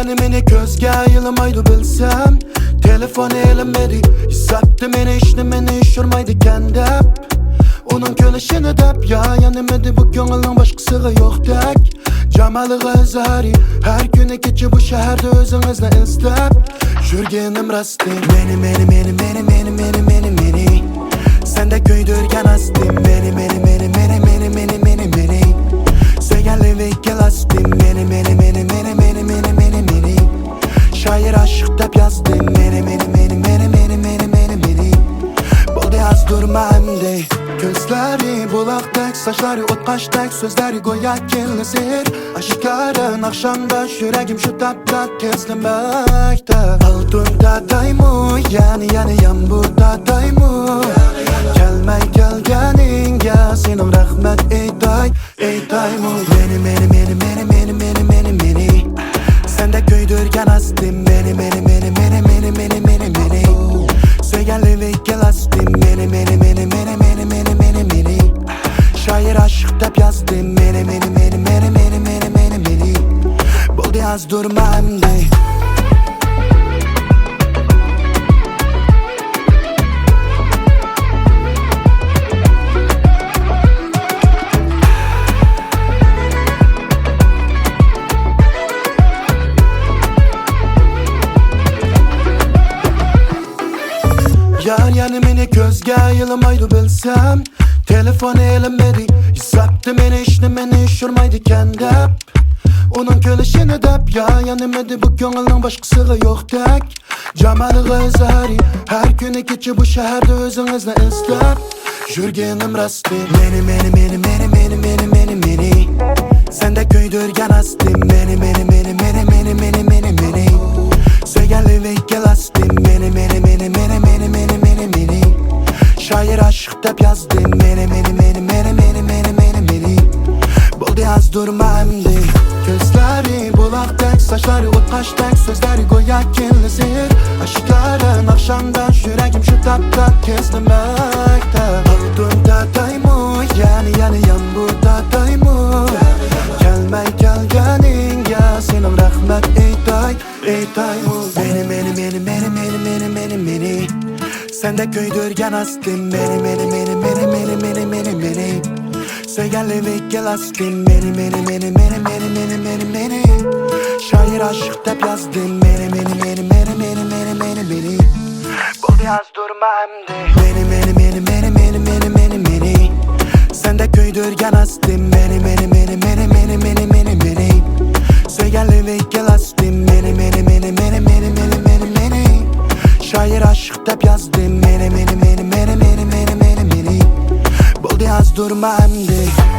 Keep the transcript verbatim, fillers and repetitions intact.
يەنە مېنى كۆزگە ئىلمايدۇ بىلسەم، تېلېفون ئېلىنمىدى. ھېسابتا مېنى ھېچنېمىنى ئۇچۇرمايدىكەن دەپ، ئۇنىڭ كۈلۈشىنى دەپ. يا يەنە مېنى بۇ كۆڭۈلنىڭ باشقىسىغا يوقتەك. جامالىغا ئىزھارى، ھەر كۈنى كېچە بۇ شەھەردە ئۆزىڭىزنى ئىزدەپ يۈرگىنىم راستى. مېنى، مېنى، مېنى، مېنى، مېنى، مېنى، مېنى، مېنى. سەندە كۆيدۈرگەن ئاستى. مېنى، مېنى، مېنى، مېنى، مېنى، مېنى، مېنى، مېنى. سۆيگەن لىرىك ئاستى. مېنى، مېنى، مېنى، مېنى، مېنى، مېنى، مېنى، مېنى. شائىر ئاشىق دەپ يازدى. مېنى، مېنى، مېنى، مېنى، مېنى، مېنى، مېنى، مېنى. بولدى، ئازدۇرما ئەمدى. كۆزلىرى بۇلاقتەك، ساچلىرى ئوتقاشتەك، سۆزلىرى گويا كېلىسىر. ئاشكارا ناخشاڭدا يۈرەكىم شۇ تاپتا تىزلىمەكتە. ئالتۇن تاتايمۇ، يەنە، يەنە يامغۇر تاتايمۇ؟ كەلمەي كەلگىنىڭگە سېنىڭ رەھمەت ئېيتاي، ئېيتايمۇ؟ مېنى، مېنى، مېنى، مېنى، مېنى، مېنى، مېنى، مېنى. سەندە كۆيدۈرگەن ئاستىم. مېنى، مېنى، مېنى، مېنى، مېنى، مېنى، مېنى، مېنى. سۆيگەن لىرىك ئاستىم. مېنى، مېنى، مېنى، مېنى، مېنى، مېنى، مېنى، مېنى، مېنى. شائىر ئاشىق دەپ يازدى. مېنى، مېنى، مېنى، مېنى، مېنى، مېنى، مېنى، مېنى. بولدى، ئازدۇرما ئەمدى. يار يەنە مېنى كۆزگە ئىلمايدۇ بىلسەم، تېلېفون ئېلىنمىدى. ھېسابتا مېنى ھېچنېمىنى ئۇچۇرمايدىكەن دەپ، ئۇنىڭ كۈلۈشىنى دەپ. يا يەنە مېنى بۇ كۆڭۈلنىڭ باشقىسىغا يوقتەك. جامالىغا ئىزھارى، ھەر كۈنى كېچە بۇ شەھەردە ئۆزىڭىزنى ئىزدەپ يۈرگىنىم راستى. مېنى، مېنى، مېنى، مېنى، مېنى، مېنى، مېنى، مېنى. سەندە كۆيدۈرگەن ئاستى. مېنى، مېنى، مېنى، مېنى، مېنى، مېنى، مېنى، مېنى. سۆيگەن لىرىك ئاستى. مېنى، مېنى، مېنى، مېنى، مېنى، مېنى، مېنى، مېنى. شائىر ئاشىق دەپ يازدى. مېنى، مېنى، مېنى، مېنى، مېنى، مېنى، مېنى، مېنى. بولدى، ئازدۇرما ئەمدى. كۆزلىرى بۇلاقتەك، ساچلىرى ئوتقاشتەك، سۆزلىرى گويا كېلىسىر. ئاشكارا ناخشاڭدا يۈرەكىم شۇ تاپتا تىزلىمەكتە. ئالتۇن تاتايمۇ، يەنە، يەنە يامغۇر تاتايمۇ؟ كەلمەي كەلگىنىڭگە سېنىڭ رەھمەت ئېيتاي، ئېيتايمۇ؟ مېنى، مېنى، مېنى، مېنى، مېنى، مېنى، مېنى، مېنى. سەندە كۆيدۈرگەن ئاستىم. مېنى، مېنى، مېنى، مېنى، مېنى، مېنى، مېنى، مېنى. سۆيگەن لىرىك ئاستىم. مېنى، مېنى، مېنى، مېنى، مېنى، مېنى، مېنى، مېنى. شائىر ئاشىق دەپ يازدىم. مېنى، مېنى، مېنى، مېنى، مېنى، مېنى، مېنى، مېنى. بولدى، ئازدۇرما ئەمدى. مېنى، مېنى، مېنى، مېنى، مېنى، مېنى، مېنى، مېنى. سەندە كۆيدۈرگەن ئاستىم. مېنى، مېنى، مېنى، مېنى، مېنى، مېنى، مېنى، مېنى. سۆيگەن لىرىك ئاستىم. مېنى، مېنى، مېنى، مېنى، مېنى، مېنى، مېنى، مېنى. شائىر ئاشىق دەپ يازدىم. مېنى، مېنى، مېنى، مېنى، مېنى، مېنى، مېنى، مېنى. بولدى، ئازدۇرما ئەمدى.